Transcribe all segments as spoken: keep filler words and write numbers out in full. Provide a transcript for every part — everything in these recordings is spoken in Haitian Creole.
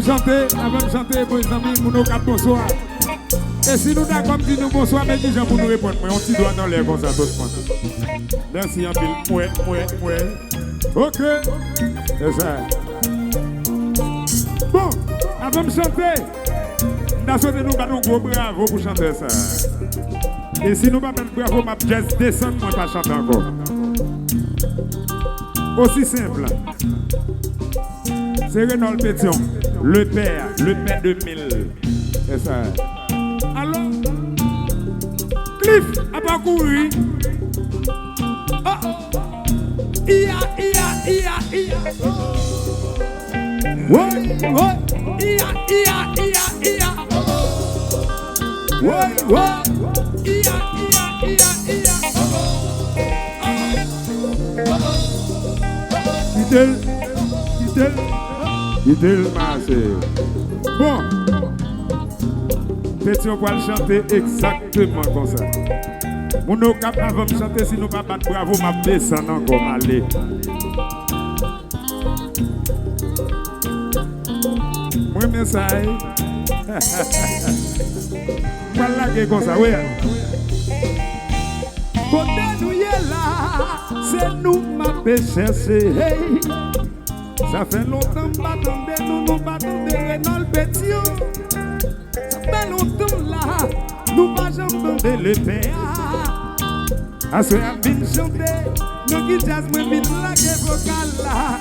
Chante, avan m chante, mezanmi, moun Okap, bonswa. E si nou dakò, m di nou bonswa, men kijan pou nou reponn mwen? Yon ti dwa nan lè konsa, tout moun. Mèsi anpil. Mwen, mwen, mwen. Ok. Se sa. Bon, avan m chante, m ta swete nou bat yon gwo bravo pou chantè sa. E si nou pa bat bravo, m ap just desann, mwen pa chante ankò. Osi senp. Se Renold Pétion, le père, le père de mille. Se sa. Alò, Cliff, apa kouri? Oh! Iya, iya, iya, iya. Woy, woy. Iya, iya, iya, iya. Woy, woy. Iya, iya, iya, iya. Kite l, kite l, kite l mache. Bon, Pétion pral chante egzakteman konsa. Moun Okap, avan m chante, si nou pa bat bravo, m ap desann ankò, m ale. Mwen renmen sa, wi. M pral lage konsa, wi. Kote nou ye la, se nou m ape chèche. Hey. Sa fè lontan m pa tande nou, nou pa tande Renold Pétion. Sa fè lontan la, nou pa janm tande lepè a. Aswè a m vin chante, nan ki djaz mwen vin lage vokal la.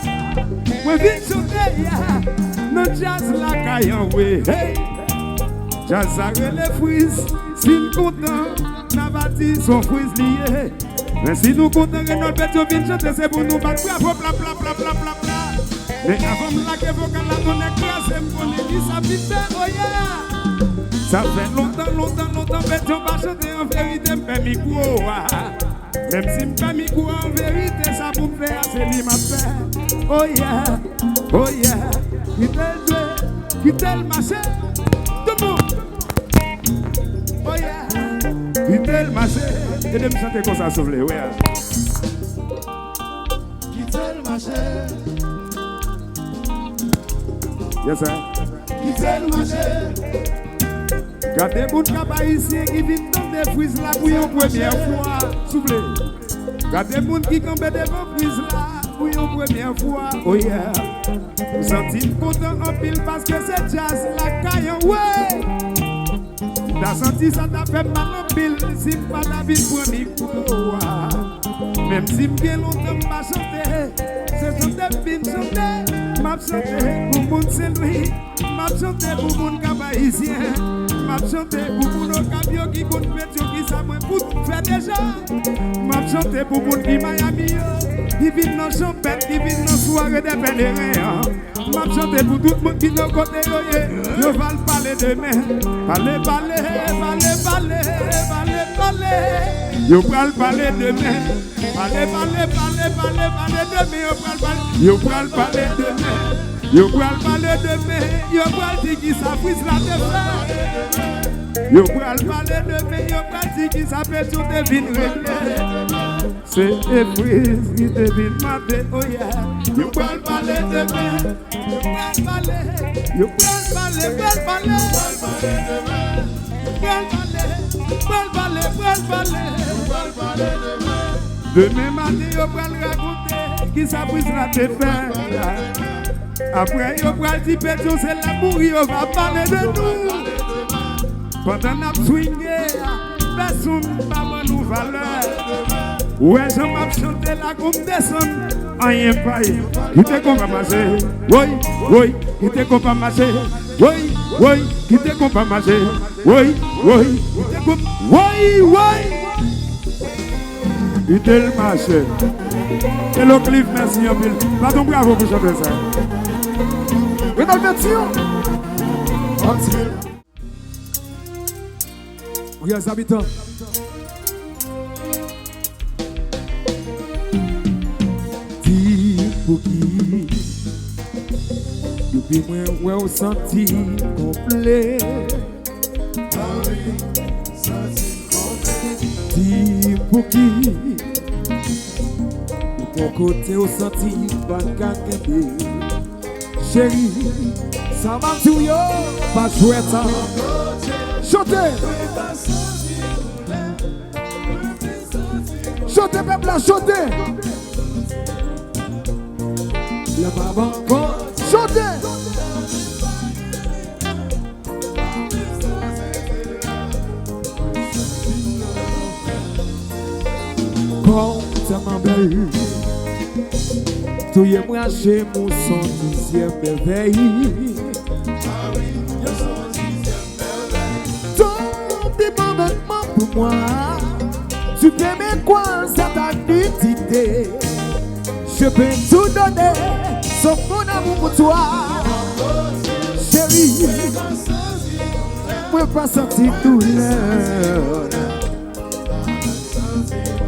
Mwen vin chante ya, nan djaz lakay an wi. Hey! Djaz sa rele Friz, si n kontan, n a va di s on Friz li ye. Men si nou kontan Renold Pétion vin chante, se pou nou bat bravo, pla, pla, pla, pla, pla, pla. Men avan m lage vokal la, tonnè kraze m, konnen ki sa vin fè, oh yeah. Sa fè lontan, lontan, lontan Pétion pa chante an verite, m pè mikwo a. Menm si m pè mikwo a an verite, sa pou m fè a, se li m ap fè. Oh yeah, oh yeah. Kite l jwe, kite l mache. Tout moun. Oh yeah. Kite l mache. Ede m chante konsa, souple. Wi. Kite l mache. Yes, sir. Kite l mache. Gade moun Kap Ayisyen ki vin tande Friz la pou yon premyè fwa, souple. Gade moun ki kanpe devan Friz la pou yon premyè fwa, oh yeah. M santi m kontan anpil paske se djaz lakay an, wi. M ta santi sa ta fè m mal anpil si m pa ta vin pran mikwo a. Menm si m gen lontan m pa chante, se chante m vin chante, m ap chante pou moun Senlwi. M ap chante pou moun Kap Ayisyen. M ap chante pou moun Okap yo ki konn Pétion, ki sa mwen fout fè deja. M ap chante pou moun ki Miami yo, ki vin nan chanpèt, ki vin nan sware dè pèleren an. M ap chante pou tout moun ki nan kote yo ye. Yo pral pale demen. Pale, pale, pale, pale, pale, pale. Yo pral pale demen. Pale, pale, pale, pale, pale demen, yo pral pale. Yo pral pale demen. Yo pral pale demen. Yo pral di ki sa Friz la te fè. Yo pral pale demen, yo pral di ki sa Pétion te vin regle. Se Friz ki te vin mande, oh yeah. Yo pral pale demen. Yo pral pale, yo pral pale, pral pale. Pral pale, pral pale, pral pale. Demen maten, yo pral rakonte ki sa Friz la te fè. Apre, yo pral di Pétion se lè mouri, yo va pale de nou. Pandan n ap swinge, pèsonn pa ban nou valè. Ou wè jan m ap chante la, kou m desann, anyen pa ye. Kite konpa mache, woy, woy, kite konpa mache, woy, woy, kite konpa mache, woy, woy, kite konpa, woy, woy. Kite l mache. Hello Cliff, mèsi anpil. Bat yon bravo pou chantè sa. Renold Pétion. Anpil. Riyaz Abitan. Di pouki depi mwen wè w santi m konplè. Di pouki ou pran kote w santi m pa ka kenbe. Cheri, Sa m ap di w yo, pa jwèt sa. Chante! Chante, pèp la, chante! Lè pa bon kon, chante! Kò w tèlman bèl, touye m rache m, ou s on dizyèm mèvèy. Ton piment maintenant pour moi. Tu peux me croiser ta nudité. Je peux tout donner, sauf mon amour pour toi. Chérie, mwen pa santi doulè.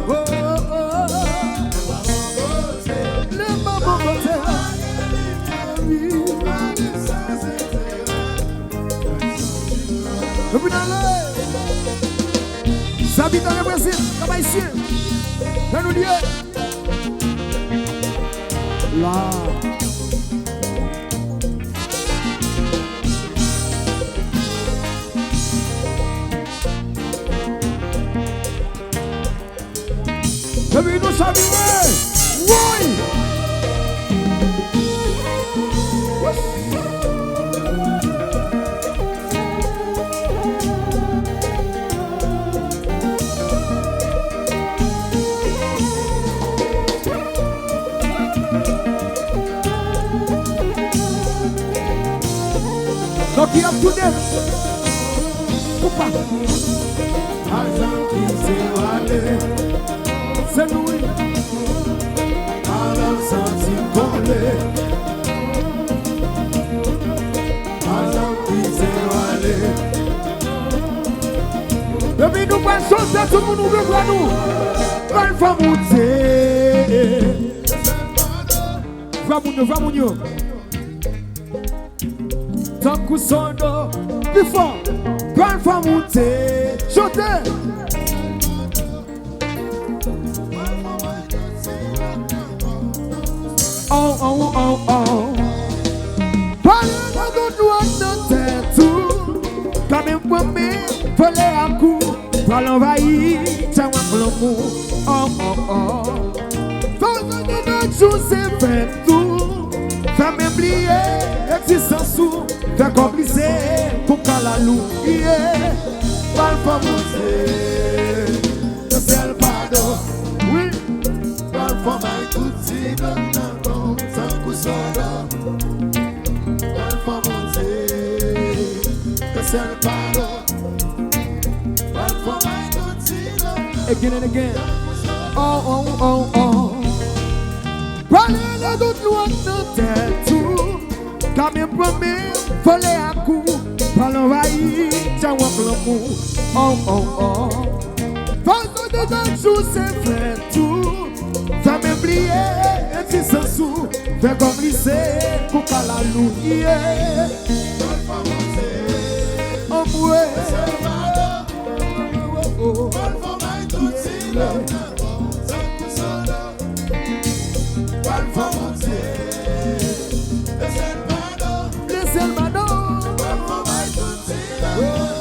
Oh, oh, oh. Lè m pa bò kote. Epi n ale. Zabitan le Brezil, Kap Ayisyen. Lè nou lye. La. Epi nou chavire. Woy! Donk, y ap tounen. Koupa. Ajan ki se w ale. Se nou, wi. Alò santi kole. Ajan ki se w ale. Epi nou pral chante, tout moun ouvri vwa nou. Bèl fanm ou te. Vwa moun yo, vwa moun yo. Tankou sodo, pi fò. Bèl fanm ou te. Chante. Oh, oh, oh, oh. Pale nan tout lwak nan tèt ou. Kanmenm pran men, vole ak ou. Pral anvayi tè w ak lanmou. Oh, oh, oh. Fè w sonje lòt jou se fèt ou. Fè men bliye egzistans ou. Fè kò glise kou kalalou. Yeah. Bèl fanm ou te. Yon sèl padon. Wi. Bèl fanm bay tout ti blòk nan kò w tankou sodo. Bèl fanm ou te. Yon sèl padon. Bèl fanm bay tout ti blòk nan kò w. Again and again. Oh, oh, oh, oh. Pale nan tout lwak nan tèt ou. Kanmenm pran men, vole ak ou. Pral anvayi tè w ak lanmou. Oh, oh, oh. Fè w sonje lòt jou se fèt ou. Fè men bliye egzistans ou. Fè kò glise kou kalalou. Yeah. Anmwe. Oh, oh, oh. Pral fè w monte. Lese l padon. Lese l padon. Pral fè w bay tout ti love.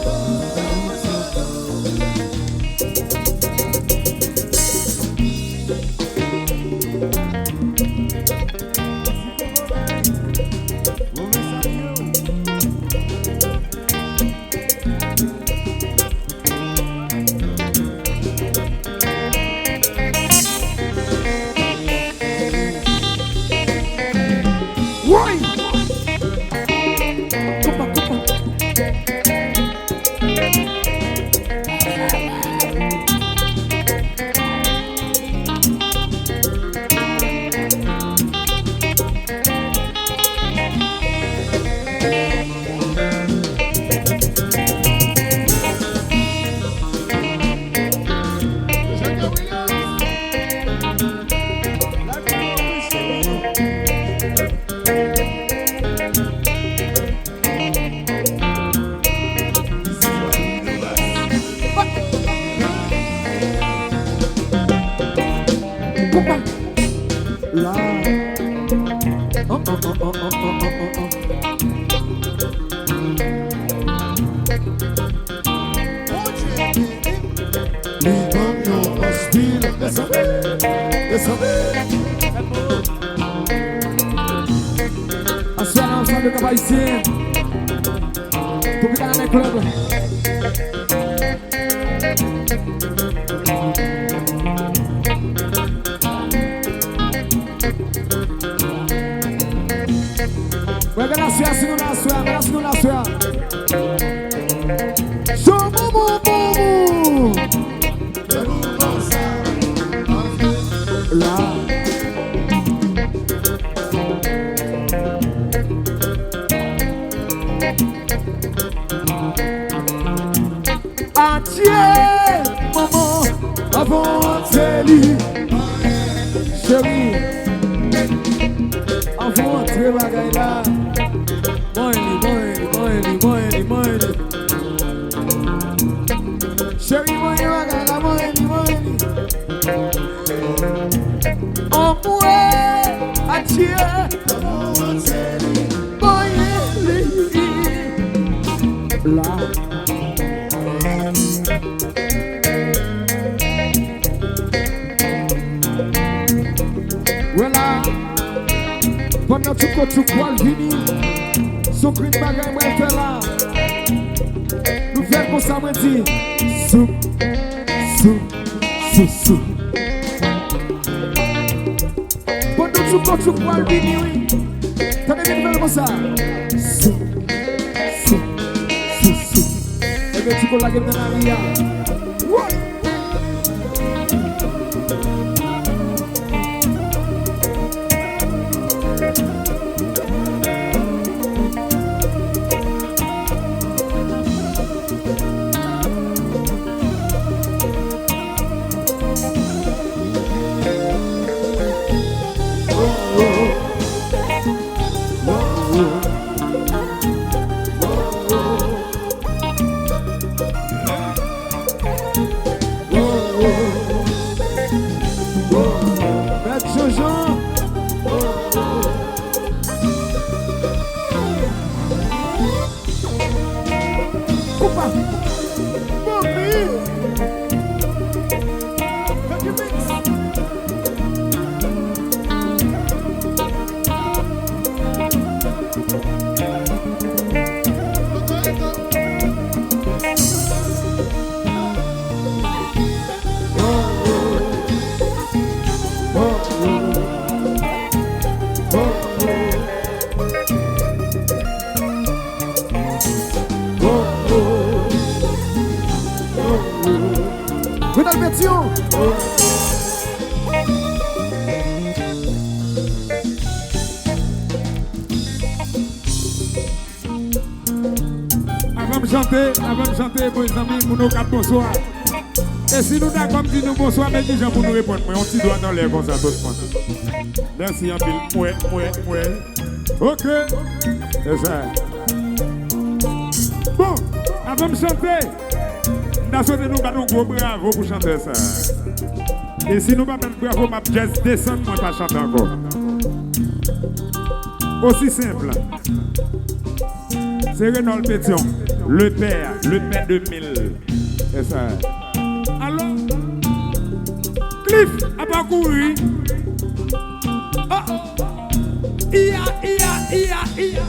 Woy! Konpa, konpa. Konpa. La. Oh, oh, oh. Ayisyen. Pou ki ta nan klèb. Mwen, men aswè a, si nou la aswè a, men si nou la aswè a. Show boom, boom, boom. La. Adye, manman, avan w antre li. Cheri, avan w antre bagay la. Mwen li, mwen li, mwen li, mwen li, mwen li. Cheri, mwen li bagay la, mwen li, mwen li. Anmwe, adye. Mwen li. La. Wè la, pandan Tchouko Tchouk pral vini, se yon grenn bagay mwen fè la. Nou fè l konsa, mwen di, souk, souk, souk, souk. Pandan Tchouko Tchouk pral vini, wi. Tande byen, nou fè l konsa. Souk, souk, souk, souk. Ebyen, Tchouko lage m nan lari a. Woy! Mèt Jean-Jean. Koupa. Bobby. Fè di mix. Renald Pétion. Avan m chante, avan m chante, mezanmi, moun Okap, bonswa. E si nou dakò m di nou bonswa, men kijan pou nou reponn mwen? Yon ti dwèt anlè konsa, tout moun. Mèsi anpil. Mwen, mwen, mwen. Ok. Se sa. Bon, avan m chante, m ta swete nou bat yon gwo bravo pou chantè sa. E si nou pa bat bravo, m ap just desann, mwen pa chante ankò. Osi senp. Se Renald Pétion, le père, le père de mille. Se sa. Alò, Cliff ap kouri. Oh, oh. Iya, iya, iya, iya.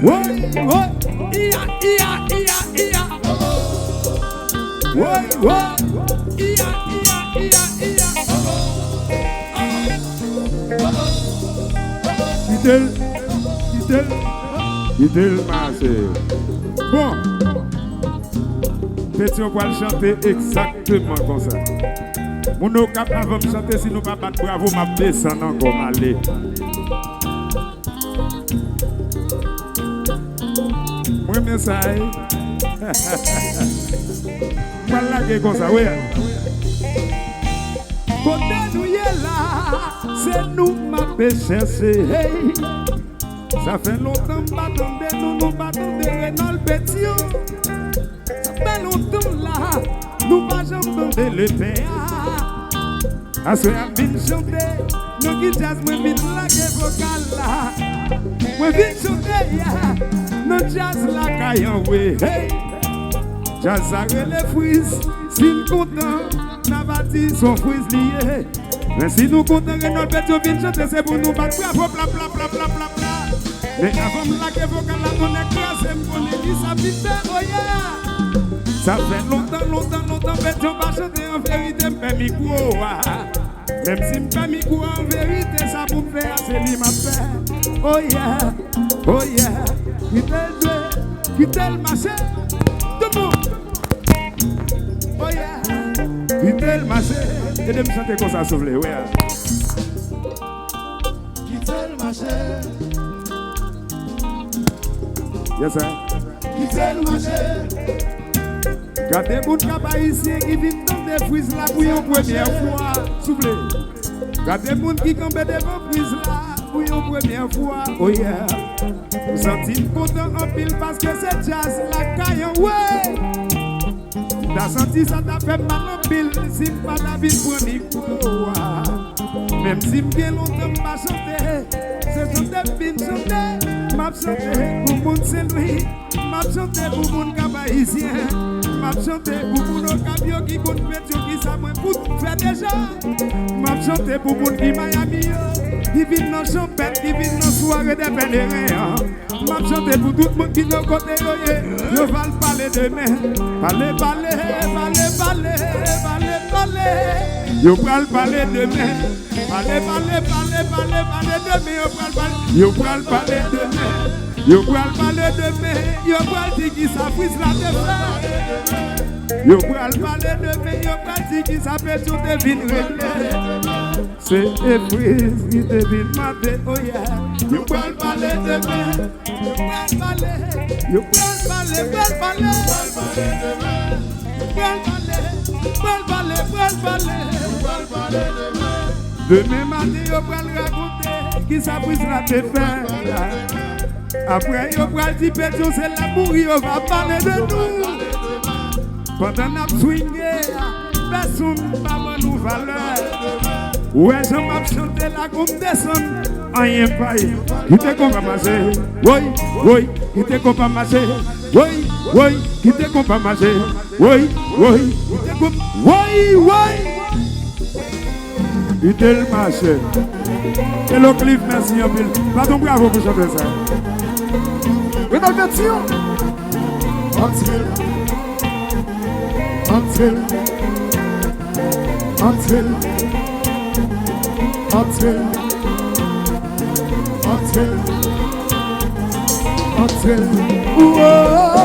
Woy, woy. Iya, iya, iya, iya. Woy, woy. Iya, iya, iya, iya. Kite l, kite l, kite l mache. Bon, Pétion pral chante egzakteman konsa. Moun Okap, avan m chante, si nou pa bat bravo, m ap desann ankò, m ale. Mwen renmen sa, wi. M pral lage konsa, wi. Kote nou ye la, se nou m ape chèche, hey. Sa fè lontan m pa tande nou, nou pa tande Renald Pétion. Sa fè lontan la, nou pa janm tande lepè a. Aswè a m vin chante, nan ki djaz mwen vin lage vokal la. Mwen vin chante a, nan djaz lakay an wi, hey. Djaz sa rele friz, si n kontan, n a va di s on friz li ye. Men si nou kontan Renald Pétion vin chante, se pou nou bat bravo, pla, pla, pla, pla, pla, pla. Men avan m lage vokal la, tonnè kraze, m konnen kisa m vin fè, oh yeah. Sa fè lontan, lontan, lontan, Petyon pa chante an verite, m pè mikwo a. Menm si m pè mikwo a an verite, sa pou m fè a, se li m ap fè. Oh yeah, oh yeah. Kite l jwe, kite l mache. Tout moun. Oh yeah. Kite l mache. Ede m chante konsa, souple, wi. Kite l mache. Yes, sir. Kite l mache. Gade moun Kap Ayisyen ki vin tande Freeze la pou yon premyè fwa, souple. Gade moun ki kanpe devan Freeze la pou yon premyè fwa, oh yeah. M santi m kontan anpil paske se djaz lakay an, wi. M ta santi sa ta fè m mal anpil si m pa ta vin pran mikwo a. Menm si m gen lontan m pa chante, se chante m vin chante. M ap chante pou moun Senlwi, m ap chante pou moun Kap Ayisyen, m ap chante pou moun Okap yo ki konn Petyon, kisa mwen fout fè deja. M ap chante pou moun ki Miami yo, ki vin nan chanpèt, ki vin nan sware dè pèleren an. M ap chante pou tout moun ki nan kote yo ye. Yo pral pale demen. Pale, pale, pale, pale, pale, pale. Yo pral pale demen. Pale, pale, pale, pale, pale demen. Yo pral pale. Yo pral pale demen. Yo pral pale demen. Yo pral di kisa Freeze la te fè. Yo pral pale demen. Yo pral di kisa Petyon te vin regle. Se Freeze ki te vin mande, oh yeah. Yo pral pale demen. Yo pral pale. Yo pral pale, pral pale. Pral pale, pral pale, pral pale. Demen maten, yo pral rakonte kisa Freeze la te fè. Apre, yo pral di Petyon se la mouri, yo va pale de nou. Pandan n ap swinge a, pèsonn pa ban nou valè. Ou wè jan m ap chante la, kou m desann, anyen pa ye. Kite konpa mache, woy, woy, kite konpa mache, woy, woy, kite konpa mache, woy, woy, kite konpa, woy, woy. Kite l mache. Hello Cliff, mèsi anpil. Bat yon bravo pou chantè sa. Wi, nan Petyon. Antre l. Antre l. Antre l. Antre l. Antre l. Antre l. Woah.